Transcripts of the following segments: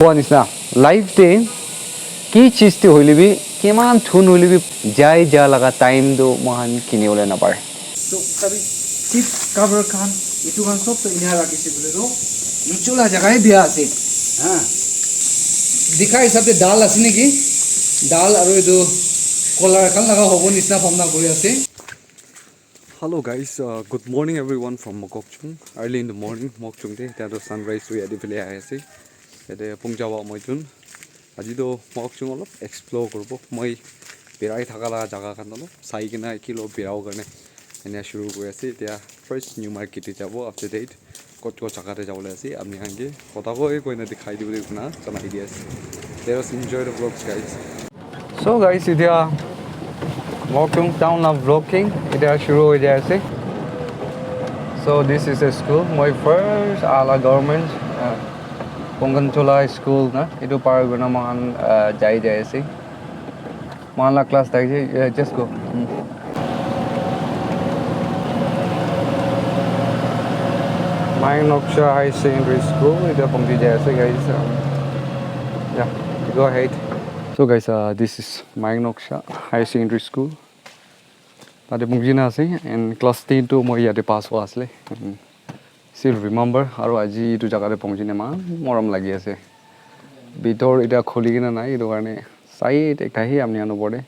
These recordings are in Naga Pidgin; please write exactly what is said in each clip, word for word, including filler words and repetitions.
Koa nisna, life te ki cheez te hoile bi, kiman thun hoile bi, jai ja laga time tu moikhan kini bole napare. So, sabi, seat cover khan, etu khan sob toh enia rakhi se koile toh, nichula jaga he bia ase. Ha. Dikha hisab te dal ase naki? Dal aru etu color khan laga hobo nisna bhabna kuri ase. Hello guys, uh, good morning everyone from Mokokchung. Early in the morning, Mokokchung te, etia toh sunrise tu yate phale ahi ase. Yate pungja wa moi chun. Aji toh Mokokchung olop explore kuribo. Moi birai thaka la jaga khan olop sai kena ekilo birao karne enia shuru kuri ase. Etia first new market te jabo, after that kot kot jaga te jabole ase. Apni khan ke kotha koi koina dikhai dibo koina janai di ase. Let us enjoy the vlogs, guys. So guys, etia Mokokchung town la vlogging etia shuru hoi jai ase. So this is a school. Moi first ala government uh, Ponganchola school na etu par kurna moikhan uh, jai jai ase. Moikhan la class thakise, yeah, just go. Mm. Mayangnokcha High Secondary School, etia pongji jai ase, guys. Um, yeah, go ahead. So, guys, uh, this is Mayangnokcha High Secondary School. Tate pongji na ase, and class ten tu moi yate pass hua asle. Mm. Still remember, aru aji etu jaga te pongji na eman morom lagi ase. Bitor etia khuli kena nai, etu karne side ekta he apni khan opor te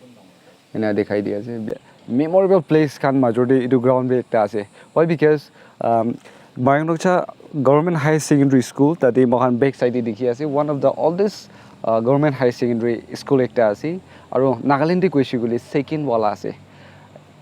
ena dikhai di ase. Memorable place khan major te etu ground bi ekta ase. Why? Because um, Mayangnokcha Government High Secondary School, tate moikhan back side te dikhi ase, one of the oldest uh, government high secondary school ekta ase. Aru Nagaland te koise koile second wala ase.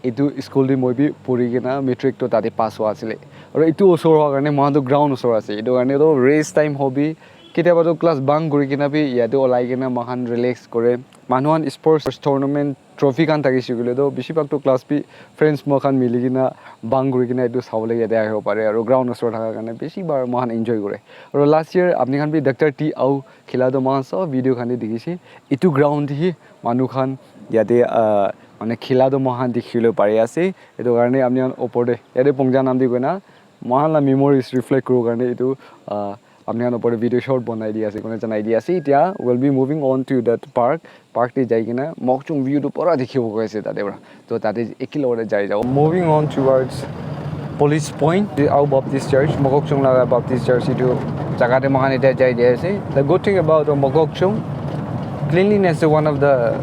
Etu school te moi bi puri kena matric to tate pass hua asile. Aru etu osor hua karne moikhan to ground osor ase. Etu karne to race time hobi, ketiaba to class bunk kuri kena bi yate olai kena moikhan relax kore. Manu khan sports tournament trophy khan thakise koile to bishi bhag to class bi friends moikhan mili kena bunk kuri kena etu sabole yate ahibo pare. Aru ground osor thaka karne bishi bar moikhan enjoy kore. Aru last year apni khan bi Doctor T Ao khila to moikhan sob video khan te dikhi se. Etu ground te hi manu khan yate uh, mane khila to moikhan dikhi bole pari ase. Etu karne apni khan opor te yate pongja nam di koina moikhan la memories reflect kuri karne etu uh, apni khan opor te video short banai di ase koina janai di ase. Etia we'll be moving on to that park. Park te jai kena Mokokchung view tu pura dikhibo pai ase tate para. To tate eki logote jai jabo. Moving on towards police point, the Ao Baptist Church, Mokokchung laga Baptist Church etu jaga te moikhan etia jai jai ase. The good thing about Mokokchung, cleanliness is one of the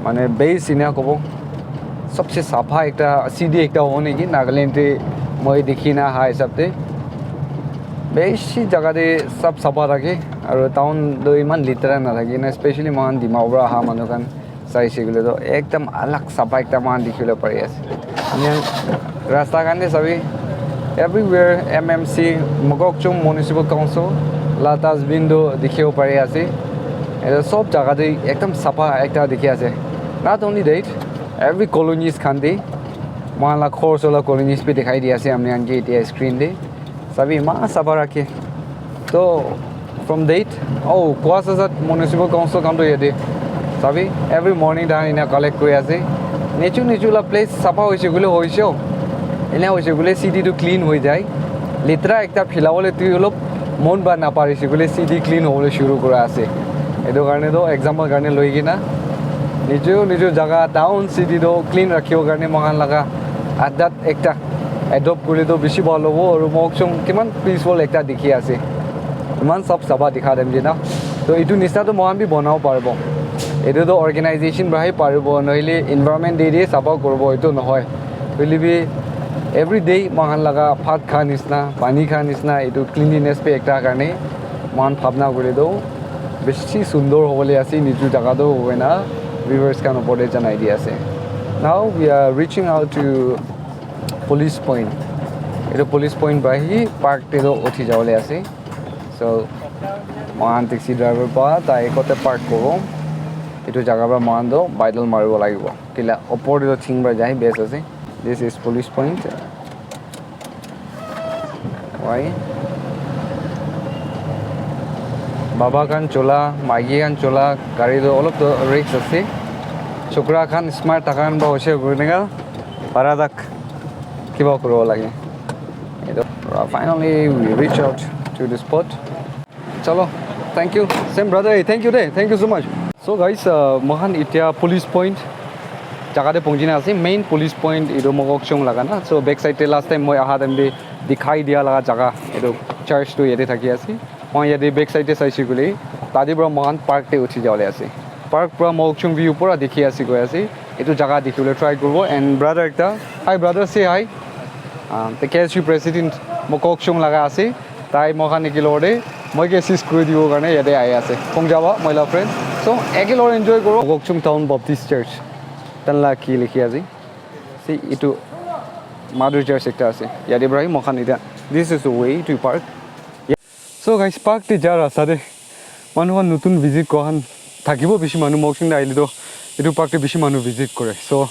mane base enia kobo. Sabse sapha ekta city ekta hobo niki Nagaland te moi dikhi na aha hisab te. Bishi jaga te sab sapha rakhe aru town tu eman letera nathake na, especially moikhan Dimapur aha manu khan saise koile toh ekdam alag sapha ekta moikhan dikhi bole pari ase. Ami khan rasta khan te sabi everywhere M M C, Mokokchung Municipal Council la dustbin tu dikhibo pari ase. Etu sob jaga te ekdam sapha ekta dikhi ase. Not only that, every colonies khan te moikhan la ghor osor la colonies bi dikhai di ase ami khan ke etia screen te. Sabi eman sapha rakhe. To from date, oh, Kwasazat Municipal Council khan to yate. Sabi, every morning tahan ena collect kuri ase. Nichu nichu la place sapha hoise koile hoise. Ena hoise koile city to clean hoi jai. Letera ekta phila bole tu olop mon ba na parise koile city clean hobole shuru kura ase. Etu karne to example karne loi kena nichu nichu jaga town city to clean rakhibo karne moikhan laga adat ekta adopt kuri to bishi bhal hobo. Aru Mokokchung kiman peaceful ekta dikhi ase, iman sab sapha dikha time te na. To etu nisna to moikhan bi banabo paribo. Etu to organization para he paribo, nohole environment day te sapha kuribo, etu nohoi. Hoile bi every day moikhan laga bhat kha nisna, pani kha nisna, etu cleanliness bi ekta karne moikhan bhabna kuri to bishi sundor hobole ase nichu jaga to, hoina viewers khan opor te janai di ase. Now we are reaching out to police point. Etu police point para hi park te toh uthi jabole ase. So moikhan taxi driver para tai kote park kuribo, etu jaga para moikhan toh paidal maribo lagibo. Kila opor te toh thing para jai best ase. This is police point. Why? Baba khan chola, maiki khan chola, gari toh olop toh risk ase. Chokra khan smart thaka khan ba hoishe koina para tak kiba kuribo lage. Etu para finally we reach out to the spot. Chalo, Thank you. Same brother. Hey, thank you de. Thank you so much. So guys, uh, moikhan etia police point jaga te pongji na ase. Main police point etu Mokokchung laga na. So back side te last time moi aha time te dikhai dia laga jaga etu church tu yate thaki ase. Moi yate back side te saise koile tade para moikhan park te uthi jawole ase. Park para Mokokchung view pura dikhi ase koi ase. Etu jaga dikhibole try kuribo. And brother ekta, hi brother, say hi. Uh, the K S U president Mokokchung laga ase. Tai moikhan ekelogte moi ke assist kuri dibo karne yate ahi ase. Kongjaba, moi la friend. So, ekelogte enjoy kuro. Mokokchung Town Baptist Church. Tan la ki likhi ase. See, itu Mother Church ekta ase. Yate para hi moikhan etia. This is the way to park. So guys, park te ja rasta te manu khan notun visit kura khan thakibo bishi manu Mokokchung te ahile toh etu park te bishi manu visit kore. So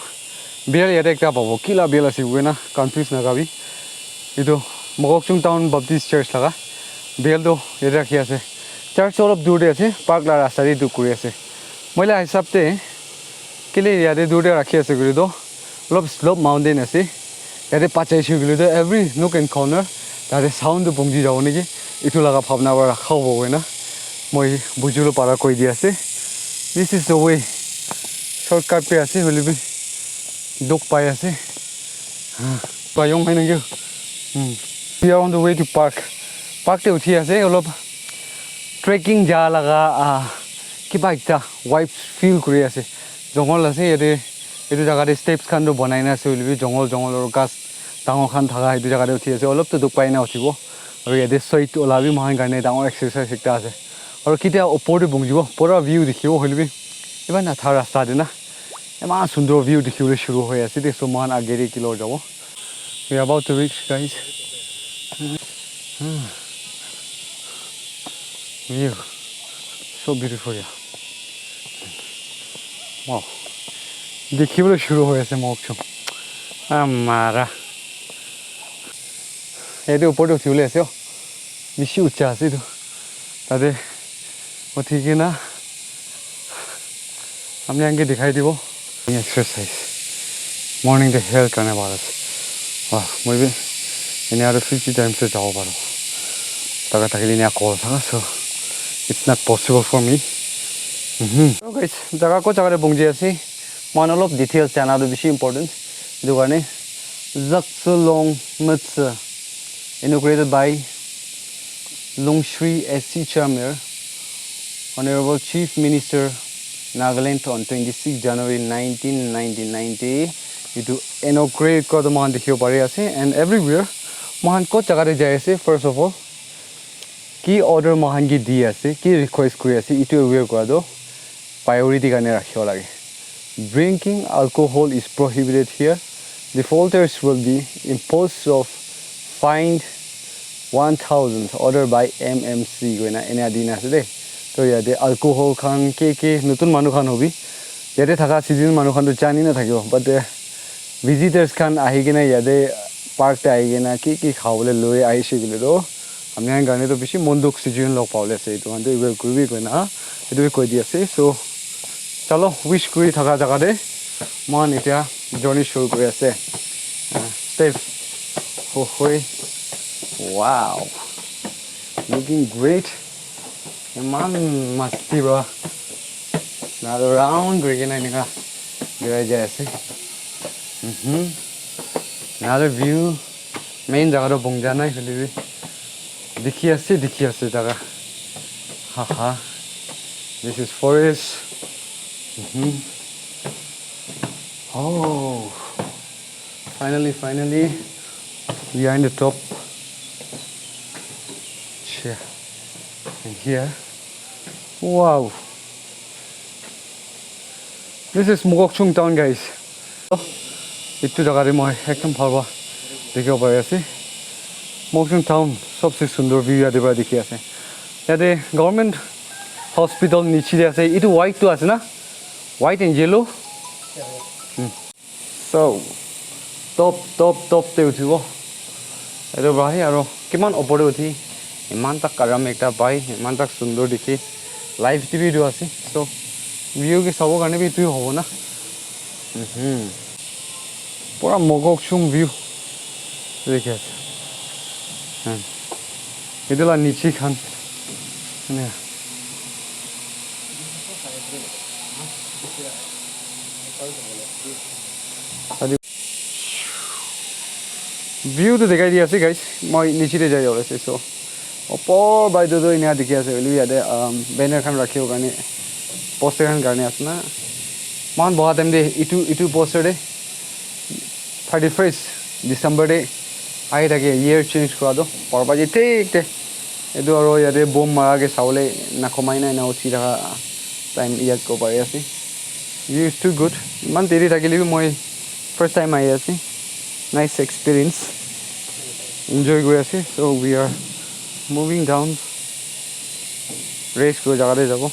bell yate ekta pabo, kila bell ase koina confuse nakabi. Etu Mokokchung Town Baptist Church laga bell toh yate rakhi ase. Church olop dur te ase, park la rasta te etu kuri ase. Moi la hisab te kile yate dur te rakhi ase koile toh olop slope mountain ase. Yate bachai shey koile toh every nook and corner tate sound toh pongji jabo naki. Etu laga bhabna para rakha hobo koina moi bujibole para koi di ase. This is the way. Shortcut pe ase hoile bi dukh pai ase. Payong hai naki. Hmm. We are on the way to park. Park te uthi ase olop trekking ja laga ah, kiba ekta vibes feel kuri ase. Jungle ase yate. Etu jaga te steps khan toh banai na ase hoile bi jungle jungle aru ghas dangor khan thaka etu jaga te uthi ase. Olop toh dukh pai na uthibo. Aru yate side ola bi moikhan karne dangor exercise ekta ase. Aru ketia upor te pongjibo pura view dikhibo hoile bi iman atha rasta te na iman sundor view dikhibole shuru hoi ase de. So moikhan age te kilor jabo. We are about to reach, guys. View so beautiful, yeah. Wow. Dikhibole shuru hoi ase Mokokchung. Amara. Yate upor te uthibole ase, oh. Bishi ucha ase etu. Tate uthi kena apni khan ke dikhai dibo. Exercise. Morning te health karne bhal ase. Wah, moi bi enia aru fifty times te jabo paro. Taka thakile enia kol thaka, so it's not possible for me. Mhm. So guys, jaga ko jaga te pongji ase. Moikhan olop details jana tu bishi important. Etu karne Zaksulong Mutsu, inaugurated by Longshri S C Chamir, Honorable Chief Minister, Nagaland, on twenty-six January nineteen ninety-nine te etu inaugurate kura tu moikhan dikhibo pari ase. And everywhere moikhan kot jaga te jai ase, first of all ki order moikhan ke di ase, ki request kuri ase, etu aware kura tu priority karne rakhibo lage. Drinking alcohol is prohibited here. Defaulters will be imposed of fined one thousand, ordered by M M C koina enia dina ase de. To yate alcohol khan ke ke notun manu khan hobi, yate thaka season manu khan to jani na thakibo, but eh, visitors khan ahi kena yate park te ahi kena ki ki khabole loi ahishe koile to ami khan karne to bishi mon dukh situation log pabole ase. Etu khan to ever kuribi koina etu bi koi di ase. So chalo, wish kuri thaka jaga te moikhan etia journey shuru kuri ase. Ah, step. Ho hoi. Wow. Looking great. Eman masti pra. Na round kuri kena enika birai jai ase. Mhm. Another view. Main jaga toh bongja nai hoile bi dikhi ase, dikhi ase jaga. Ha ha. This is forest. Mhm. Oh. Finally, finally, we are in the top. Sure. And here, wow. This is Mokokchung town, guys. Itu jaga te moi ekdum bhal pa dikhibo pari ase. Mokokchung town sobse sundor view yate para dikhi ase. Yate government hospital niche te ase. Itu white tu ase na? White and yellow. Hmm. So, top, top, top te uthibo. Etu para he aro kiman opor te uthi, iman tak aram ekta pai, iman tak sundor dikhi. Live T V tu ase. So, view ke sabo karne bi etu hobo na. Mhm. Pura Mokokchung view dikhi ase. Hmm. Etu la niche khan. Ene. View tu dekhai di ase guys, moi niche te jai ase. So opor bai tu tu enia dikhi ase, hoilebi yate um, banner khan rakhiwo karne, poster khan karne ase na. Moikhan boha time te itu itu poster te thirty first December te ahi thake, year change kura tu parba je thik te. Etu aro yate bomb mara ke sabole nakhomai na ena uthi thaka time yat ko pari ase. View is too good. Iman deri thakile bi moi first time ahi ase. Nice experience. Enjoy kuri ase. So we are moving down. Race kuri jaga te jabo.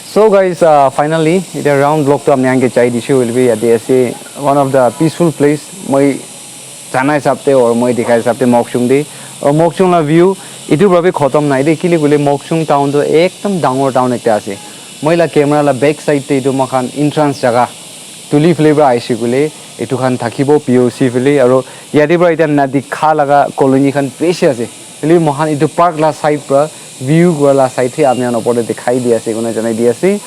So guys, uh, finally, ite round vlog to apni khan ke chai dise hoile bi yate ase, one of the peaceful place. Moi jana hisab te or moi dikha hisab te Mokokchung te, or Mokokchung la view itu para bi khotom nai de, kile koile Mokokchung town to ekdam dangor town ekta ase. Moi la camera la back side te itu moikhan entrance jaga tuli phale para aise koile itu khan thakibo P O C phale, aro yate para ite na dikha laga colony khan bishi ase. Hoile bi moikhan itu park la side para view kura la side te apni khan opor te dikhai di ase koina janai di ase.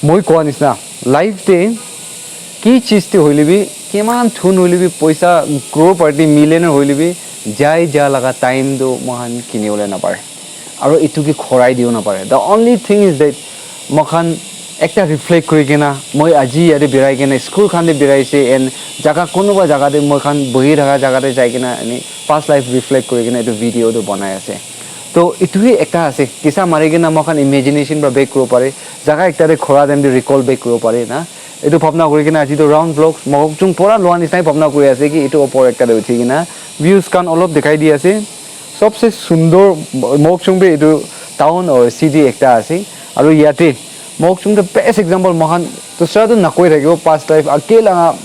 Moi koa nishina life te ki chiz te hoile bi, kiman thun hoile bi, poisa crore party millionaire hoile bi, jai ja laga time tu moikhan kini bole napare. Aro itu ke khorai dibo napare. The only thing is that moikhan ekta reflect kuri kena, moi aji yate birai kena, school khan te birai ase and jaga, kunuba jaga te moikhan buhi thaka jaga te jai kena, ani past life reflect kuri kena itu video tu banai ase. To itu hi ekta ase, kisa mari kena moikhan imagination para back kuribo pare, jaga ekta te khora time te recall back kuribo pare na. Etu bhabna kuri kena aji toh round vlogs Mokokchung pura lua nisna hi bhabna kuri ase ki etu opor ekta te uthi kena views khan olop dikhai di ase. Sobse sundor Mokokchung bi etu town or city ekta ase. Aru yate Mokokchung toh best example, moikhan dusra toh nakoi thakibo, past life age laga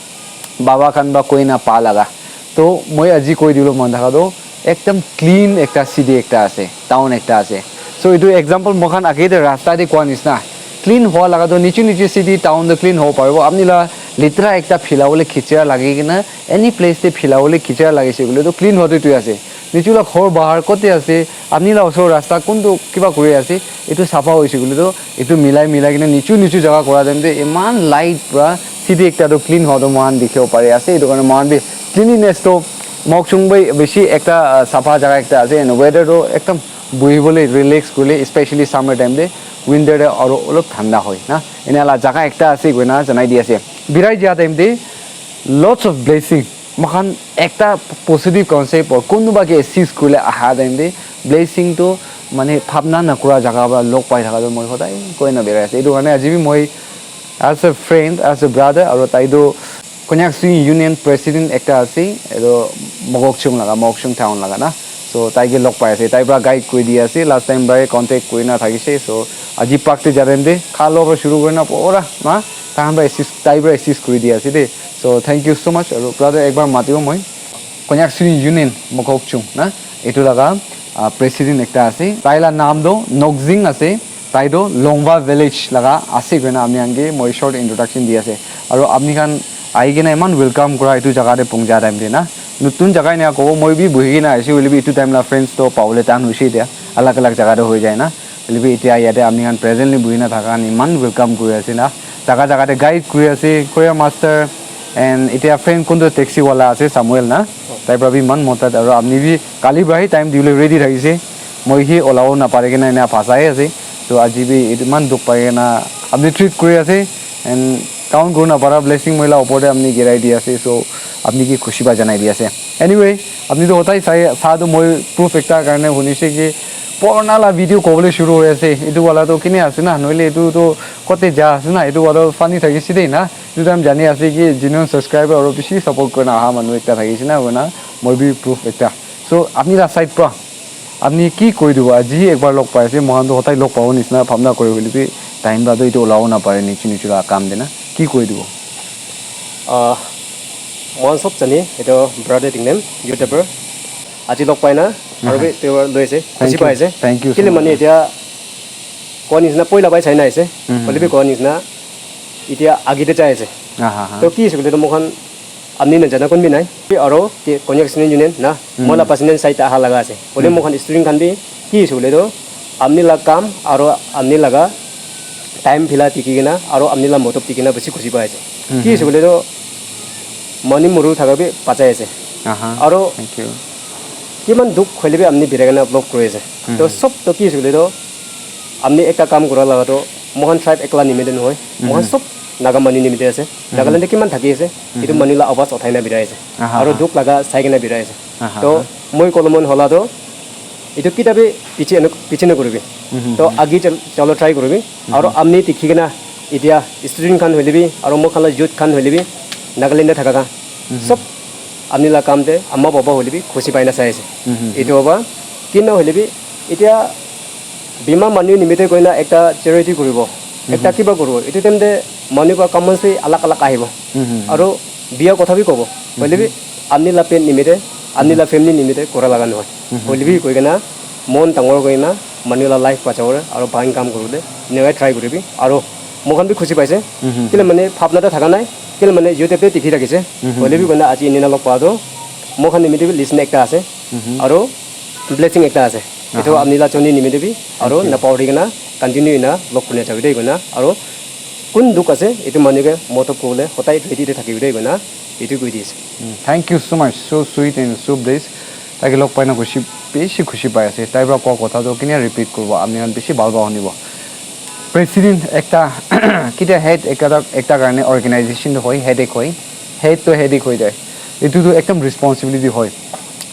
baba khan para koi na pa laga. To moi aji koi dibole mon thaka toh ekdam clean ekta city ekta ase, town ekta ase. So etu example moikhan age te rasta te koa nisna clean howa laga toh niche niche city town toh clean hobo paribo. Apni la letera ekta phila bole khichira lagi kena any place te phila bole khichira lagise koile toh clean howa toh etu ase. Niche la ghor bahar kote ase, apni la osor rasta kuntu kiba kuri ase, etu sapha hoise koile toh etu milai milai kena niche niche jaga kora time te eman light para city ekta toh clean howa toh moikhan dikhibo pari ase. Etu karne moikhan bi cleanliness toh Mokokchung bi bishi ekta, ah, sapha jaga ekta ase, and weather toh ekdam buhi bole relax kuri le, especially summer time te, winter te aru olop thanda hoi na, ena la jaga ekta ase koina janai di ase. Birai ja time te lots of blessing, moikhan ekta positive concept or kunuba ke assist kuri le aha time te blessing toh mane bhabna nakura jaga para log pai thaka toh moi hodai koi na birai ase. Etu karne aji bi moi as a friend, as a brother, aru tai toh Konyak Student Union president ekta ase, etu Mokokchung laga, Mokokchung town laga na. So tai ke log pai ase, tai para guide kuri di ase, last time para contact kuri na thakise. So aji park te ja time te kha lowa para shuru kuri na pura na tai khan para assist, tai para assist kuri di ase de. So thank you so much. Aru brother, ekbar matibo moi. Konyak Student Union Mokokchung na, etu laga, ah, president ekta ase. Tai la naam toh Nokjing ase. Tai toh Longwa village laga ase koina apni khan ke moi short introduction di ase. Aru apni khan ahi kena eman welcome kura etu jaga te pongja time te na. Notun jaga ena kobo, moi bi buhi kena aise hoile bi etu time la friends toh pabole tan hoise, etia alag alag jaga te hoi jai na. Hoile bi etia yate apni khan presently buhi na thaka khan eman welcome kuri ase na. Jaga jaga te guide kuri ase, choir master, and etia friend kun toh taxi wala ase Samuel na. Tai para bi eman motat, aru apni bi kali para hi time dibole ready thakise. Moi hi olabo napare kena ena phasai ase. So aji bi etu eman dukh pai kena apni treat kuri ase and count kuri napara blessing moi la opor te apni girai di ase. So apni ke khushi pa janai di ase. Anyway, apni toh hotai sai, sa toh moi proof ekta karne hunise ki purana la video kobole shuru hoi ase. Etu wala toh kine ase na, nohole etu toh kote ja ase na, etu wala funny thakise de na. Etu time jani ase ki genuine subscriber aru bishi support kurina aha manu ekta thakise na, hoina moi bi proof ekta. So apni la side pra apni ki koi dibo? Aji ekbar log pai ase, moikhan toh hotai log pabo nishina bhabna kuri hoile bi time pra toh etu olabo napare niche niche la kam de na. Ki koi dibo? Ah, moikhan sob jane, etu brother Tingnem, YouTuber. Aji log pai na, aru bi te loi ase, khushi pai ase. Thank you so much. Kile mane etia koa nisna poila pai sai na ase, hoile bi koa nisna etia age te jai ase. To ki ase koile to moikhan amni na jana kun bi nai. Aro ke Konyak Student Union na, moi la president side te aha laga ase. Hoile moikhan student khan bi ki ase koile to amni la kam aro amni laga time phila tiki kena aro amni la motob tiki kena bishi khushi pai ase. Ki ase koile to manu moru thaka bi bachai ase. Aro kiman dukh hoile bi amni birai kena vlog kuri ase. To sob to ki ase koile to amni ekta kam kura laga to moikhan tribe ekla nimite nohoi. Moikhan sob Naga manu nimite ase. Nagaland te kiman thaki ase, etu manu la awaz uthai na birai ase. Aro dukh laga sai kena birai ase. To moi kolo mon hola to etu kita bi piche no, piche no kuribi. To agi chal, chalo try kuribi. Aro amni tikhi kena etia student khan hoile bi, aro moi khan la youth khan hoile bi, Nagaland te thaka khan sob amni la kam te ama baba hoile bi khushi pai na sai ase. Etu baba kinna hoile bi etia bima manu nimite koina ekta charity kuribo, ekta kiba kuribo. Etu time te manu ka commons bi alag alag ahibo. Aro biya kotha bi kobo. Hoile bi amni la pen nimite, amni la family nimite kora laga nohoi. Hoile bi koi kena mon dangor koi kena manu la life bachawole aro bhal kam kuribole eneka try kuribi. Aro moikhan bi khushi paise. Kile mane bhabna ta thaka nai. Kile mane YouTube te dikhi thakise. Hoile bi koina aji eneka log pa toh moikhan nimite bi lesson ekta ase. Aro blessing ekta ase. Etu amni la journey nimite bi aro napahori kena continue ena log kurina jabi de koina. Aro kun dukh ase etu manu ke motob kobole hodai ready te thakibi de koina etu koi di ase. Mm, thank you so much. So sweet and so blessed. Taike log paina khushi, bishi khushi pai ase. Tai para koa kotha toh kene repeat kuribo, apni khan bishi bhal pa hunibo. President ekta, kitia head ekta, ekta karne organization toh hoi, headache hoi. Head toh headache hoi jai. Etu toh ekdam responsibility hoi.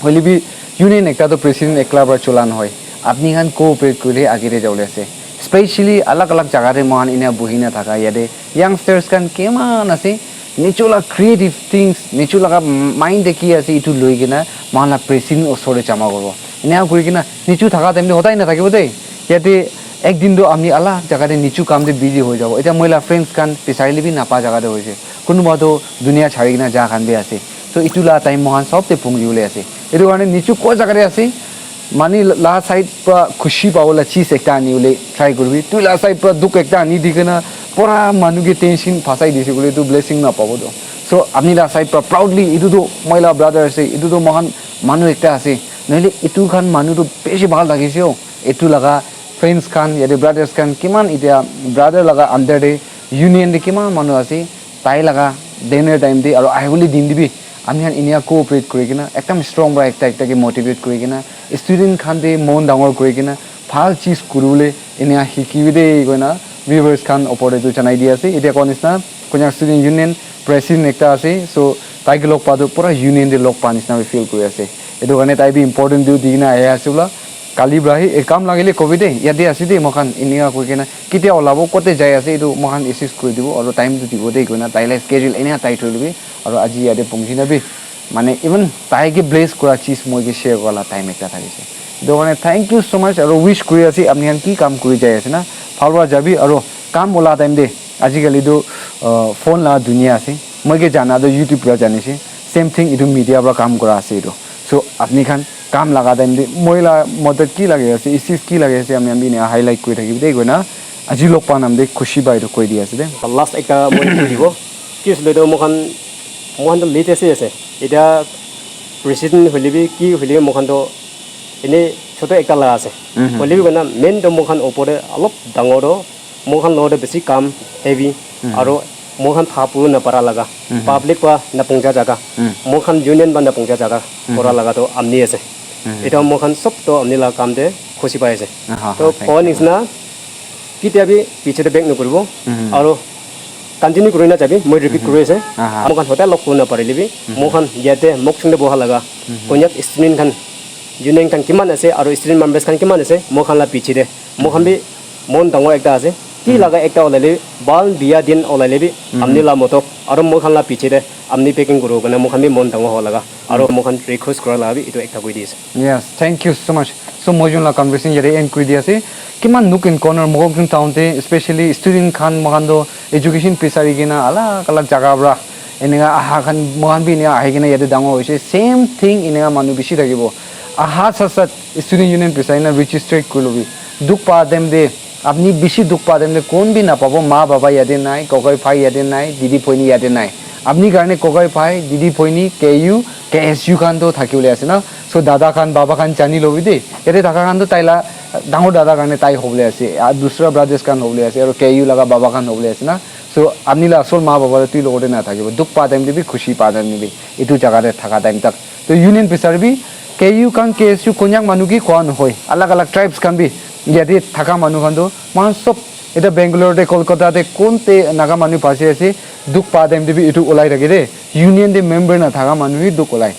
Hoile bi union ekta toh president ekla para chola nohoi. Apni khan cooperate kurile age te jabole ase. Specially alag alag jaga te moikhan enia buhi na thaka yate youngsters khan kiman ase, nichu la creative things, nichu laga mind te ki ase, etu loi kena moikhan la president osor te jama kuribo. Enika kuri kena nichu thaka time te hodai na thakibo de. Yate ek din toh ami alag jaga te nichu kam te busy hoi jabo. Etya moi la friends khan bisarile bi napa jaga te hoise. Kunuba toh dunia chari kena ja khan bi ase. So etu la time moikhan sob te pungi bole ase. Etu karne nichu ko jaga te ase, manu la side pra khushi pabo la cheez ekta ani bole try kuribi. Tui la side pra dukh ekta ani di kena pura manu ke tension phasai dise koile etu blessing na pabo toh. So apni la side pra proudly etu toh moi la brother ase, etu toh moikhan manu ekta ase. Nohole etu khan manu toh bishi bhal thakise oh. Etu laga friends khan yate brothers khan kiman etya brother laga under te union te kiman manu ase. Tai laga dinner time te aro ahibole din te bi ami khan enia cooperate kuri kena ekdam strong pra ekta ekta ke motivate kuri kena student khan te mon dangor kuri kena bhal cheez kuribole enia hikibi de koina viewers khan opor te tu janai di ase. Etya koa nisna Konyak Student Union president ekta ase, so tai ke log pa tu pura union te log pa nisna bi feel kuri ase. Etu karne tai bi important tu di kena ahi ase bola. Kali pra hi, eh, kam lagile kobi de, yate ase de, moikhan enika koi kena, ketia olabo, kote jai ase, etu moikhan assist kuri dibo, aro time tu dibo de, koina, tai la schedule enia tight hoile bi, aro aji yate pongji na bi, mane, even tai ke bless kura cheez moi ke share kura la time ekta thakise. Etu karne, thank you so much, aro wish kuri ase, apni khan ki kam kuri jai ase na, bhal pra jabi, aro kam ola time de, ajikali tu, uh, phone la dunia ase, moi ke jana tu YouTube pra janise, same thing, etu media pra kam kura ase etu. So, apni khan kam laga time te moi la madad ki lage ase, assist ki lage ase, ami, ami enia highlight kuri thakibi de koina, aji log pa nam te khushi pai toh koi di ase de. Last ekta moi koi dibo. Ki asile toh moikhan, moikhan toh late ase ase. Etya president hoile bi, ki hoile bi moikhan toh ene choto ekta la ase. Hoile bi koina main toh moikhan opor te olop dangor toh moikhan logot te bishi kam heavy, aro moikhan bhab kuri na para laga, public pa na pongja jaga, moikhan union pa na pongja jaga kora laga toh amni ase. Eta moikhan sob toh amni la kam te khushi pai ase. Toh koa nisna ketia bi piche te back no kuribo, aro continue kuri na jabi, moi repeat kuri ase. Moikhan hodai log kuri na parile bi, moikhan yate Mokchung te boha laga Konyak student khan, union khan kiman ase, aro student members khan kiman ase, moikhan la piche te moikhan bi mon dangor ekta ase. Ki laga ekta olaile, bhal biya din olaile bi, amni la motok, aro moikhan la piche te, amni packing kuribo karne, moikhan bi mon dangor howa laga, aro moikhan request kura laga bi, etu ekta koi di ase. Yes, thank you so much. So, moi jun la conversation yate end kuri di ase. Kiman nook and corner, Mokokchung town te, especially student khan, moikhan toh education bisari kena, alag alag jaga pra, eneka aha khan, moikhan bi eneka ahi kena yate dangor hoise. Same thing, eneka manu bishi thakibo. Aha sat sat student union bisai na register kuri lobi. Dukh pa time te, apni bishi dukh pa time te kon bi napabo, ma baba yate nai, kokai bhai yate nai, didi bhoni yate nai. Apni karne kokai bhai, didi bhoni, K U, K S U khan to thaki bole ase na. So dada khan, baba khan jani lobi de. Yate thaka khan to taila dangor dada karne tai hobole ase. A dusra brothers khan hobole ase, aru K U laga baba khan hobole ase na. So apni la asol ma baba to tui logote na thakibo. Dukh pa time te bi, khushi pa time te bi. Etu jaga te thaka time tak. To union bisari bi, K U khan, K S U, Konyak manu ki koa nohoi. Alag alag tribes khan bi, yate thaka manu khan to, mohan sob, eta Bangalore te, Kolkata te, kon te Naga manu phasi ase, dukh pa time te bi etu olai thake de. Union te member na thaka manu hi dukh olai.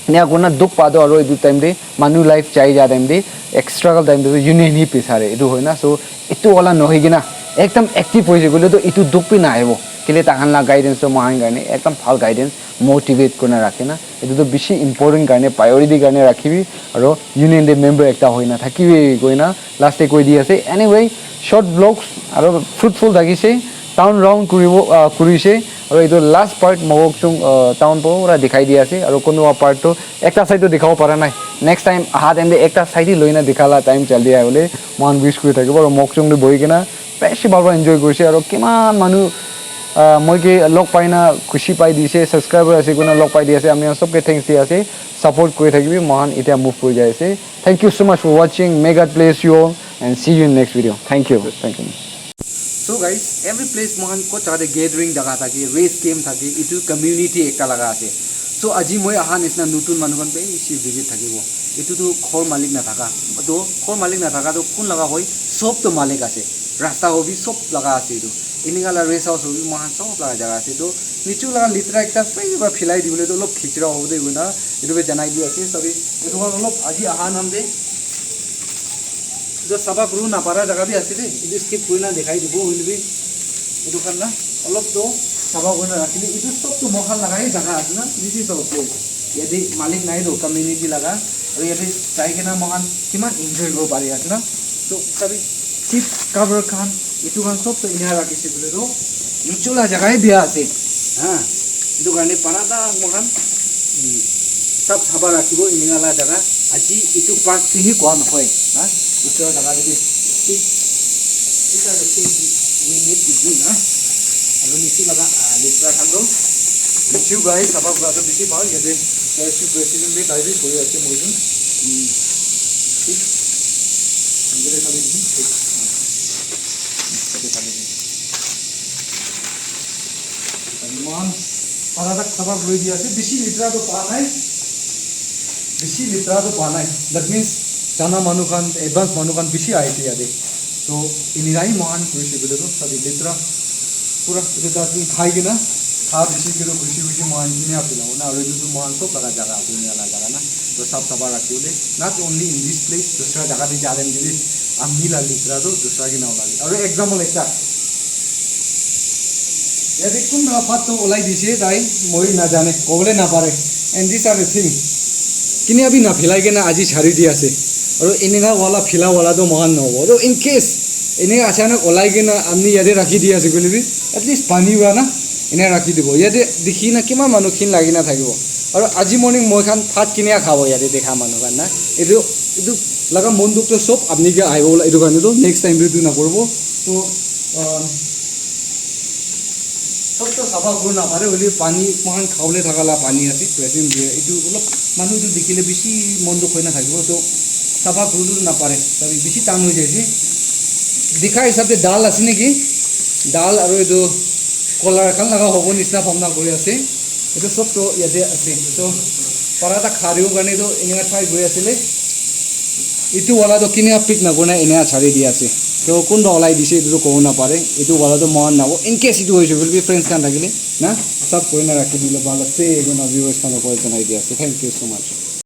Enia kurina dukh pa to aro etu time te, manu life jai ja time te, struggle time te to union hi bisare. Etu hoi na, so, etu wala nohoi kena, ekdam active hoise koile to etu dukh bi nahibo. Kile takhan la guidance to mohan karne, ekdam bhal guidance. Motivate kurina rakhe na. Etu tu bishi important karne, priority karne rakhibi, aro union te member ekta hoina thakibi koina last te koi di ase. Anyway, short vlogs aro fruitful thakise, town round kuribo, ah, kurise, aro etu last part Mokokchung, ah, town pura dikhai di ase, aro kunba part tu ekta side tu dikhabo para nai. Next time aha time te ekta side hi loina dikhala time jaldi ahi bole mohan wish kuri thakibo, aro Mokokchung te bohi kena bishi bhal para enjoy kurise, aro kiman manu, ah, moi ke log pai na khushi pai dise, subscriber ase koina log pai di ase, ami khan sob ke thanks di ase, support kuri thakibi, mohan etia move kuri jai ase. Thank you so much for watching, may God bless you all and see you in next video. Thank you, thank you. So guys, every place mohan kot jaga te gathering jaga thake, race game thake, etu community ekta laga ase. So aji moi aha nisna notun manu khan bishi visit thakibo. Etu tu ghor malik na thaka, to ghor malik na thaka to kun laga hoi, sob to malik ase. Rasta hobi sob laga ase etu. Enika la rest house hobi moikhan sob laga jaga ase. Etu nichu laga litra ekta free para philai dibole tu olop khichira hobo de koina etu ke janai di ase. Sabi etu khan olop aji aha nam de etu safa kuru napara jaga bi ase de. Etu skip kurina dekhai dibo hoile bi etu khan na olop to safa kurina rakhile etu sob to moikhan laga hi jaga ase na. This is our place. Yate malik nai to community laga. Aru yate jai kena moikhan kiman enjoy kuribo pari ase na. To sabi seat cover khan, etu khan sob toh enia rakhi se koile toh nichula jaga he bia ase. Ha, etu karne para ta moikhan, um, sab safa rakhibo enia la jaga. Aji etu part te he koa nohoi. Ha, nichula jaga te bi. Thik, thik ase, we need to do na. Aru niche laga, ah, litra khan toh niche para he safa kura toh bishi bhal. Yate K S U president bi tai bi kuri ase moi jun. Um, thik. Yate khali thik. Eman bhal para safa kuri di ase, bishi litra toh pa nai, bishi litra toh pa nai. That means jana manu khan, advance manu khan bishi ahi ase yate. So, enika hi moikhan kuri se koile toh, sabi litra pura etu dustbin khai kena, kha bishi kena khushi khushi moikhan kinia philabo na, aru etu toh moikhan sob laga jaga ase, enika laga jaga na. Toh sab safa rakhi bole, not only in this place, dusra jaga te ja time te bi apni la litra toh dusra ke na ulai. Aru example ekta, yate kunba path toh ulai dise tai, moi na jane, kobole na pare. And these are the thing. Kinia bi na philai kena aji chari di ase. Aru enika wala phila wala toh moikhan nohobo. Toh in case enika achanak ulai kena apni yate rakhi di ase koile bi, at least pani para na ena rakhi dibo. Yate dikhi na kiman manu khin lagi na thakibo. Aru aji morning moi khan bhat kinia khabo yate dekha manu khan na. Etu, etu laga mon dukh toh sob apni ke ahibo bola, etu karne toh next time bi etu na koribo. Toh, ah, sob toh safa kuri na pare, hoile pani, moikhan khabole thaka la pani ase, present dia. Etu olop manu etu dikhile bishi mon dukh hoi na thakibo. Toh safa kuri na pare, sabi bishi tan hoi jaise. Dikha hisab te dal ase naki? Dal aru etu color khan laga hobo nisna bhabna kuri ase. Etu sob toh yate ase. So, para ta kharibo karne toh enika try kuri asile. Etu wala toh kinika pick na kurina enika chari di ase. Toh kunba ulai dise etu toh kobo na pare. Etu wala toh moikhan nabo. In case etu hoise koile bi friends khan thakile na, sab kurina rakhi dile bhal ase. Etu na viewers khan koi janai di ase. Thank you so much.